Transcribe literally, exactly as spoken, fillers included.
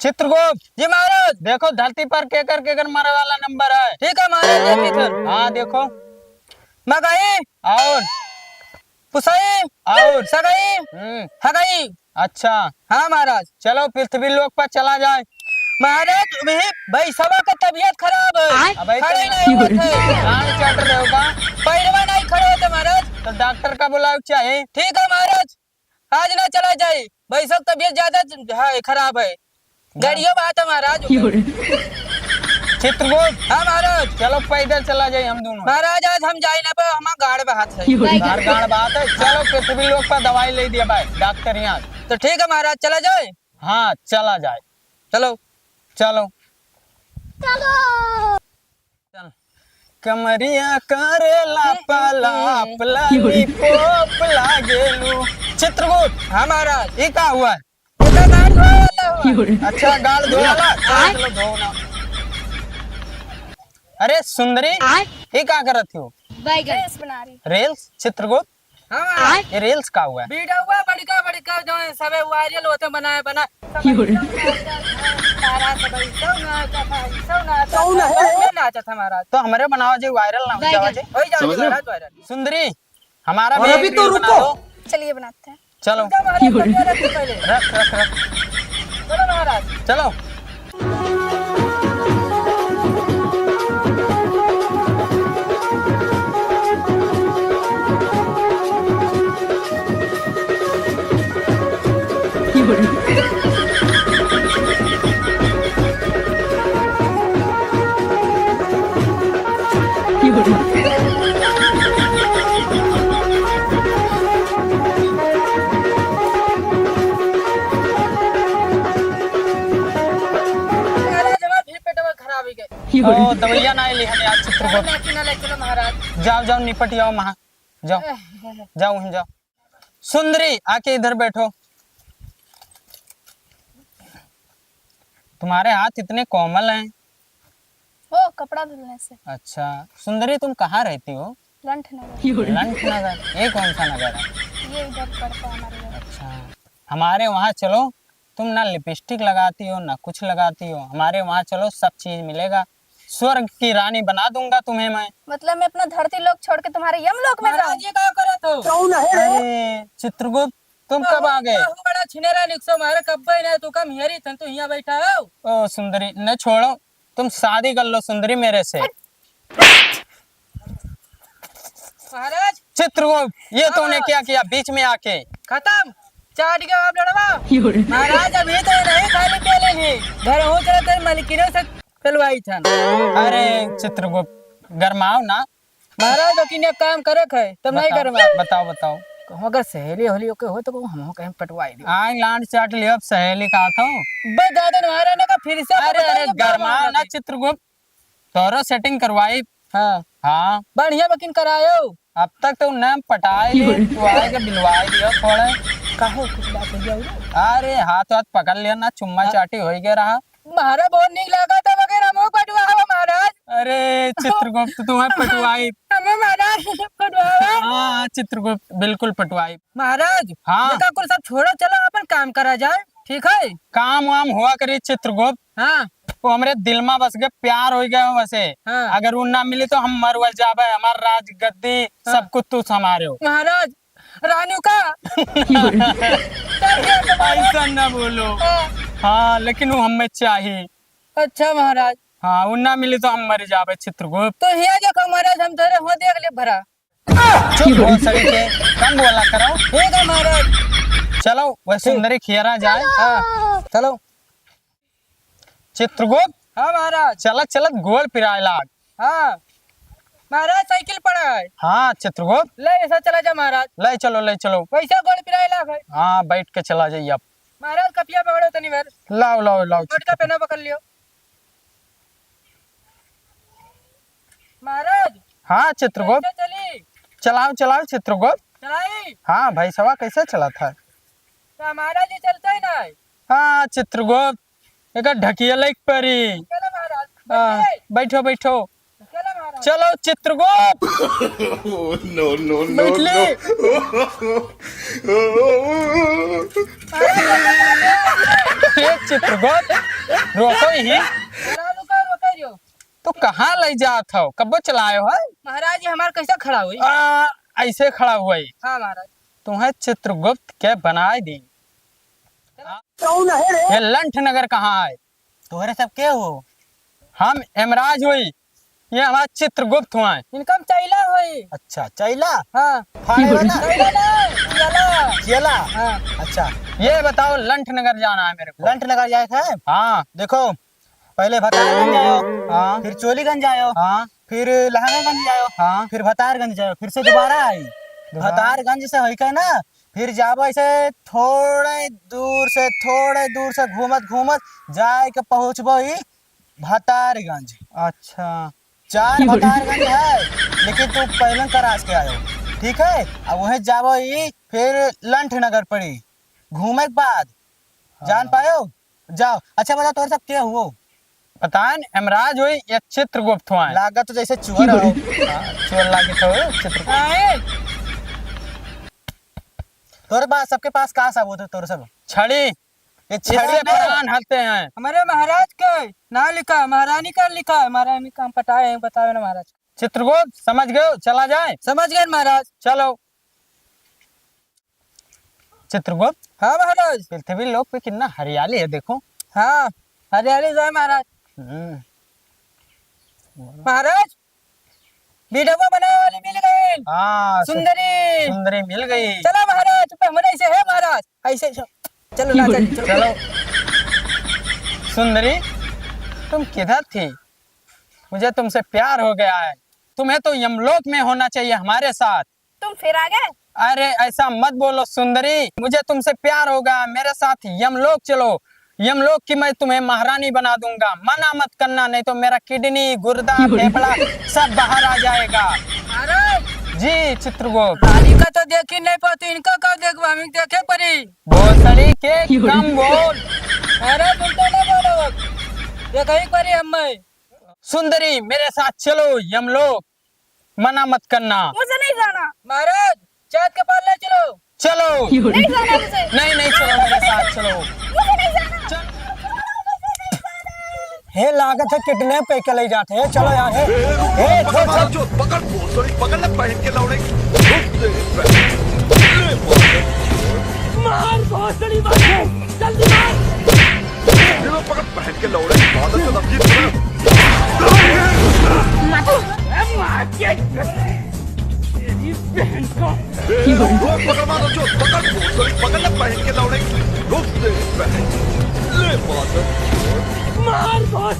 चित्रगुप्त। जी महाराज। देखो धरती पर केकर केकर मरे वाला नंबर है। ठीक है महाराज, देखी थे। हाँ देखो। मगही। और। पुसई। और। सगई। हम्म। हगई। अच्छा। हाँ महाराज। चलो पृथ्वी लोक पर चला जाए। महाराज, वही भैंसवा का तबीयत खराब है। आय। अब खड़े ऐसे नहीं होते। गांड चट रहे हो का? पैरवा नहीं खड़े होते महाराज। तो डॉक्टर का बुलाओ चाहे। ठीक है महाराज, आज ना चला जाए, भैंसवा की तबीयत ज्यादा ज-, है, खराब है। गाड़ियों बात है महाराज। चित्रगुप्त। हाँ महाराज। चलो पैदल चला जाए हम दोनों। महाराज आज हम जाए ना पे, हमार गाड़ बात है। गाड़, गाड़ बात है। चलो पृथ्वी लोक पर दवाई ले दिया भाई डॉक्टर यहाँ। तो ठीक है महाराज, चला जाए। हाँ चला जाए। चलो। चलो। चलो। चल। कमरिया करेला पलाप, लॉलीपॉप लागेलू। चित्रगुप्त। हाँ महाराज। ये का हुआ? ये तो गाड़ धोए वाला हुआ। अच्छा, गाड़ धोए वाला? चलो, आय। चलो, धो ना। अरे सुंदरी, आय। ये का करत हो? बैगन। रील्स बना रही। रील्स? चित्रगुप्त? हाँ। ये रील्स का हुआ है? वीडियो हुआ बड़का बड़का जो है सबे वायरल होते बनाए बना। सब ऐसा नाचत है, तारा सब ऐसा नाचत है, ऐसा नाचत है, कौन है? नाचत है महाराज। तो हमरे बनावा जी, वायरल ना हो जावा जी। हो जावा जी महाराज वायरल। सुंदरी, हमारा और भी अभी एक तो रील बना रुको। दो। चलिए बनाते हैं। चलो। रुक जा महाराज, रुक जा, रुक पहले। रख, रख, रख। चलो महाराज। चलो। महाराज, हमार भी पेटवा खराब हो गए। ओ, दवाइया ना लिहन यार, चित्रगुप्त। ना कि ना ले चलो महाराज। जाओ, जाओ, निपट जाओ महा। जाओ, जाओ, वहीं जाओ। सुंदरी, आके इधर बैठो। तुम्हारे हाथ इतने कोमल हैं। ओ, कपड़ा धुलने से। अच्छा, सुंदरी, तुम कहाँ रहती हो? लंठ नगर। लंठ नगर? ये कौन सा नगर है? ये इधर पड़ता है हमारे घर। अच्छा, हमारे वहाँ चलो, तुम ना लिपस्टिक लगाती हो, ना कुछ लगाती हो। हमारे वहाँ चलो, सब चीज मिलेगा। स्वर्ग की रानी बना दूंगा तुम्हें मैं। मतलब मैं अपना धरती लोक छोड़ के तुम्हारे यमलोक में जाऊं? महाराज, ये का करत हो? कौन है? अरे चित्रगुप्त, तुम कब आ गए? बहुत बड़ा छिनेरा निकसो, मारे कब्बे ना, तू कम हियरी थन, तू हियां बैठा हो। ओ सुंदरी, न छोड़ो, तुम शादी कर लो सुंदरी मेरे से। महाराज। चित्रगुप्त, ये हाँ। तूने क्या किया बीच में आके? खत्म, चाट गया आप लड़वा। महाराज, अभी तो ये नहीं खाली प्याले नहीं, घर हो चला तेरे मलकिनों से पेलवाई था। अरे चित्रगुप्त, गरमाओ ना। महाराज, लेकिन एक काम करे खे, तब नहीं बताओ, गरमा। बताओ, बताओ। कहूँ अगर सहेली होली ओके हो तो कहूँ हमहू कहीं पटवाई दे। आए लांड चाट लियो, अब सहेली का था। बस ज्यादा नहीं, महाराज ने कहा फिर से अरे, पटवाई अरे, दे, गरमाओ ना। चित्रगुप्त, तोरो सेटिंग करवाई। हाँ। हाँ। बढ़िया बकिन करायो। अब तक तो नाम पटाए ले, तू आए के बिलवाए दियो थोड़े। काहो, कुछ बात हो गया हो? अरे, हाथ वाथ पकड़ लिया ना, चुम्मा हाँ। चाटी हो ही गया रहा। मारा बहुत नीक लगा था, मगर हमहू पटवावा महाराज। अरे, चित्रगुप्त, तुम्हें पटवाई। हमें महाराज पटवावा। हाँ, चित्रगुप्त, बिल्कुल पटवाई। महाराज, हाँ। ये का कुल सब छोड़ो, चलो अपन काम करा जाए, ठीक है? काम वाम हुआ करी चित्रगुप्त। हाँ। वो हमरे दिल में बस गए, प्यार हो गया वैसे। हाँ। अगर वो ना मिली तो हम मरवल जाबे, हमार राजगद्दी हाँ। सब कुछ तू संभारे हो। महाराज, रानू का। ऐसा ना बोलो। हाँ। हाँ, लेकिन वो हमें चाहिए। अच्छा महाराज। हाँ, वो ना मिली तो हम मर जाबे चित्रगुप्त। तो हिया देखो महाराज, हम धरे हो देख ले भरा। चुप हो सभी के, कम बोला करो। ठीक है महाराज। चलो, वह ठीक। सुंदरी खियरा जाए। हाँ, चलो। चित्रगुप्त। हाँ महाराज। चलत चलत गोड़ पिराए लाग। हाँ महाराज, साइकिल पड़ा है। हाँ चित्रगुप्त। ले, ऐसा चला जा महाराज। ले चलो, ले चलो। वैसा गोड़ पिराए लाग है। हाँ, बैठ के चला जाइए आप। महाराज, कपिया पकड़ो तनी भर। लाओ, लाओ, लाओ, मोटका चित्रगुप्त। पेना पकड़ लियो। महाराज। हाँ चित्रगुप्त। कैसे चली? चलाओ, चलाओ चित्रगुप्त। चलाई? हाँ भैंसवा कैसे चलत है? तो महाराज, ये चलता ही ना है। हाँ चित्रगुप्त, एक ढकिया लाइक परी। चलो महाराज, हाँ, बैठिए। बैठो, बैठो। चलो महाराज। चलो चित्रगुप्त। Oh, no, no, no, बैठ ले। No। ए चित्रगुप्त, रोको ही। अरे रुको, रुको रियो। तू कहाँ लइ जात हो? कब्बो चलायो है? महाराज, ये हमार कैसे खड़ा हुई? आ, ऐसे खड़ा हुआ ही। हाँ महाराज। तुम्हें चित्रगुप्त के बनाए दी। कौन है रे? ये लंठ नगर कहाँ है? तोहरे सब के हो? हम यमराज हुई, ये हमारा चित्रगुप्त हुआ है। इनका हम चैला हुई। अच्छा, चैला? हाँ। फाड़े वाला? चैला ना, चेला। चेला? हाँ। अच्छा। ये बताओ, लंठ नगर जाना है मेरे को। लंठ नगर जाए के है? हाँ। देखो, पहले भतारगंज आयो, हाँ। फिर चोलीगंज आयो, हाँ। फिर लहंगागंज आयो, हाँ। फिर भतारगंज आयो, फिर से दोबारा आई। दोबारा? भतारगंज से होई के ना, फिर जाबो ऐसे थोड़े दूर से, थोड़े दूर से घूमत घूमत जाए के पहुँचबो ही भतारगंज। अच्छा। चार भतारगंज है, लेकिन तू पहले क्रॉस के आयो, ठीक है? अब वहीं जाबो ही, फिर लंठ नगर पड़ी, घूमे के बाद। जान हाँ। पायो? जाओ। अच्छा बताओ, तोहरे सब के हुओ? पता है, यमराज हुई या चित्रगुप्त हुआ है? लागत तो जैसे चोर हो। हाँ, चोर लागत हो, चित्रगुप्त। काहे? तोरे पास, सबके पास का सबूत है तोरे सब? छड़ी। ये छड़ी इससे ना। प्राण हरते हैं। हमारे महाराज के ना लिखा, महारानी का लिखा है। महारानी का हम पटाए हैं, बतावे ना महाराज। चित्रगुप्त, समझ गए हो? चला जाए? समझ गए महाराज। चलो। चित्रगुप्त। हाँ महाराज। पृथ्वी लोक पे कितना हरियाली है, देखो। हाँ, हरियाली तो है महाराज। हम्म। महाराज, वीडियो बनावे वाली मिल गई। हाँ, सु-, सुंदरी। सुंदरी मिल गई। चलो महाराज, तुम हमरे से है महाराज, ऐसे च-, चलो ना, चलो, चलो। चलो। सुंदरी, तुम किधर थी? मुझे तुमसे प्यार हो गया है। तुम्हें तो यमलोक में होना चाहिए हमारे साथ। तुम फिर आ गए? अरे, ऐसा मत बोलो सुंदरी, मुझे तुमसे प्यार होगा, मेरे साथ यमलोक चलो। यमलोक की मैं तुम्हें महारानी बना दूंगा। मना मत करना, नहीं तो मेरा किडनी, गुर्दा, फेफड़ा सब बाहर आ जाएगा। अरे! जी, चित्रगुप्त। रानी का तो देखी नहीं पाती, इनका का देखबा, हम देखे परी। भोसड़ी के कम बोल। अरे, उल्टा ना बोलो, देखा ही परी हम मैं। सुंदरी, मेरे साथ चलो यमलोक। मना मत करना। मुझे नहीं जाना। महाराज, चाँद के पार ले चलो। चलो। नहीं जाना मुझे। नहीं, नहीं, चलो मेरे साथ, चलो। मुझे नहीं जाना। चल। हे, लागत है किडनैप कइके ले जात है। चलो यार, हे। हे, हे, रुक, हे, पकड़, चल। मारो जो, पकड़, भोसड़ी, पकड़ ले, बहन के लौड़े। रुक, तेरी बहन। ले, मार। मार, भोसड़ी, मार। जल्दी मार। ये लो, पकड़, बहन के लौड़े, मादर चोद, अब ये मार के तेरी बहन को। ए, रुक, पकड़, मारो जो, पकड़, पकड़, पकड़ ले बहन के लौड़े। रुक, तेरी बहन। ले, मादर। मार, मार।